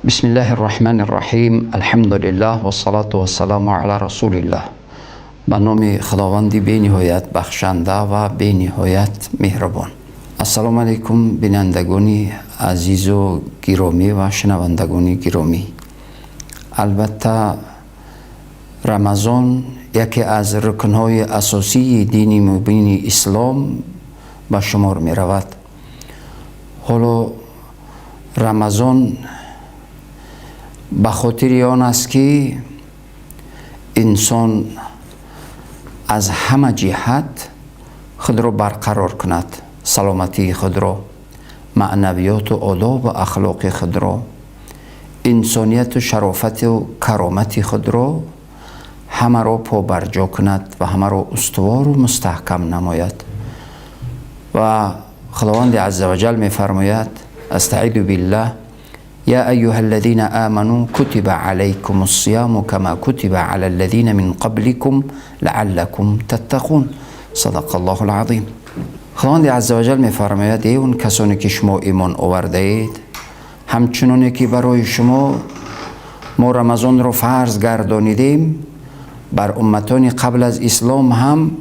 Бисмиллаҳир Раҳмонир Раҳим. Алҳамдулиллаҳ вассалату вассаламу ала Расулиллаҳ. Ба номи Худованди бениҳоят бахшанда ва бениҳоят меҳрубон. Ассалому алайкум, бинандагони азизу гиромӣ ва шунавандагони гиромӣ. Албатта, Рамазон яке аз рукнҳои асосии дини мубини Ислом ба шумор меравад. Ҳоло Рамазон ба хотири он аст, ки инсон аз ҳама ҷиҳат худро барқарор кунад, саломатии худро, маънавиёту одобу ахлоқи худро, инсонияту шарофату каромати худро ҳамаро побарҷо кунад ва ҳамаро устувору мустаҳкам намояд. Ва Худованди азза ваҷал мефармояд: астаъизу биллаҳ, يا أيها الذين آمنوا كتب عليكم الصيام كما كتب على الذين من قبلكم لعلكم تتقون. صدق الله العظيم. Худованди азза ваҷал мефармояд: эй он касоне ки шумо имон овардаед, ҳамчуноне ки барои шумо мо Рамазонро фарз гардонидем, бар умматони қабл аз ислом ҳам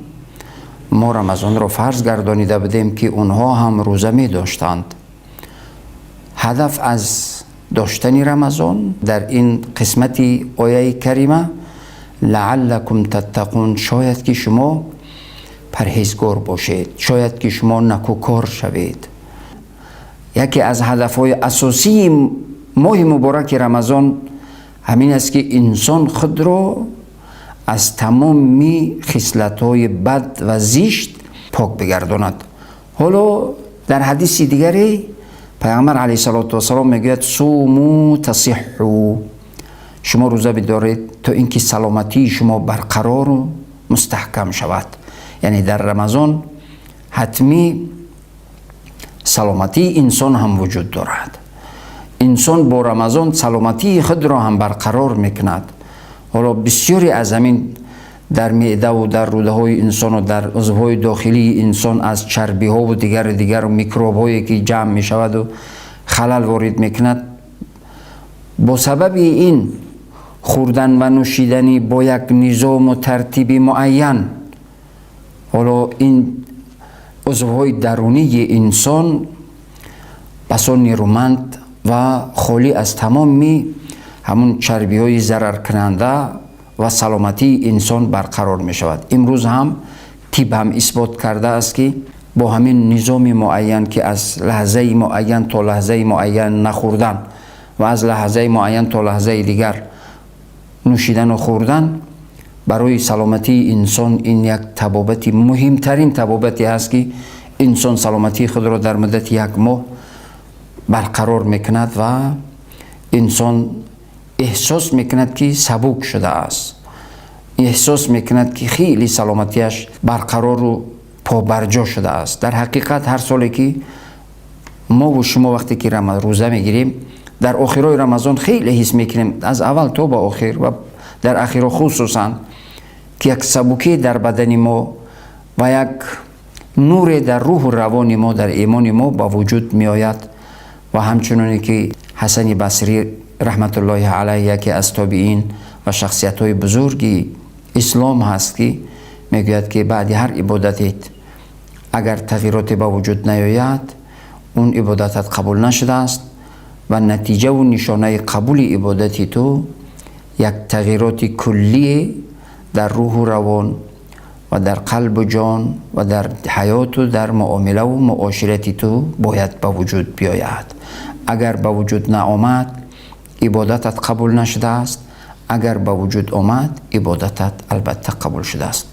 мо Рамазонро фарз гардонида будем, ки онҳо ҳам рӯза медоштанд. Ҳадаф аз доштани Рамазон дар ин қисмати ояи карима لعلكم تتقون, шояд ки шумо парҳезгор бошед, шояд ки шумо накӯкор шавед. Яке аз ҳадафҳои асосии моҳи мубораки Рамазон ҳамин аст, ки инсон худро аз тамоми хислатҳои бад ва зишт пок бигардонад. Ҳоло дар ҳадиси дигаре Пайғамбар алайҳиссалоту вассалом мегӯяд: صوموا تصحوا, шумо рӯза бидоред, то ин ки саломатии шумо барқарору мустаҳкам шавад. Яъне дар Рамазон ҳатмӣ саломатии инсон ҳам вуҷуд дорад. Инсон бо Рамазон саломатии худро ҳам барқарор мекунад. Ҳоло бисёре аз ҳамин дар меъдаву дар рӯдаҳои инсону дар узвҳои дохилии инсон аз чарбиҳову дигару дигару микробҳое ки ҷамъ мешаваду халал ворид мекунад, бо сабаби ин хӯрдан ва нӯшидани бо як низому тартиби муайян, ҳоло ин узвҳои дарунии инсон басо нерӯманд ва холӣ аз тамоми ҳамун чарбиҳои зараркунанда ва саломатии инсон барқарор мешавад. Имрӯз ҳам тиб ҳам исбот кардааст, ки бо ҳамин низоми муайян, ки аз лаҳзаи муайян то лаҳзаи муайян нахӯрдан ва аз лаҳзаи муайян то лаҳзаи дигар нӯшидану хӯрдан, барои саломатии инсон ин як табобати муҳимтарин табобате ҳаст, ки инсон саломатии худро дар муддати як моҳ барқарор мекунад ва инсон эҳсос мекунад, ки сабук шудааст, эҳсос мекунад, ки хеле саломатиаш барқарору побарҷо шудааст. Дар ҳақиқат, ҳар соле ки мову шумо вақте ки рӯза мегирем, дар охирои Рамазон хеле ҳис мекунем, аз аввал то ба охир ва дар ахиро хусусан, ки як сабукӣ дар бадани мо ва як нуре дар рӯҳу равони мо, дар имони мо ба вуҷуд меояд. Ва ҳамчуноне ки Ҳасани Басрӣ раҳматуллоҳи алайҳ, яке аз тобиин ва шахсиятҳои бузурги ислом ҳаст, ки мегӯяд, ки баъди ҳар ибодатет агар тағйироте ба вуҷуд наёяд, он ибодатат қабул нашудааст ва натиҷаву нишонаи қабули ибодати ту як тағйироти куллие дар рӯҳу равон ва дар қалбу ҷон ва дар ҳаёту дар муомилаву муоширати ту бояд ба вуҷуд биёяд. Агар ба вуҷуд наомад, ибодатат қабул нашудааст. Агар ба вуҷуд омад, ибодатат албатта қабул шудааст.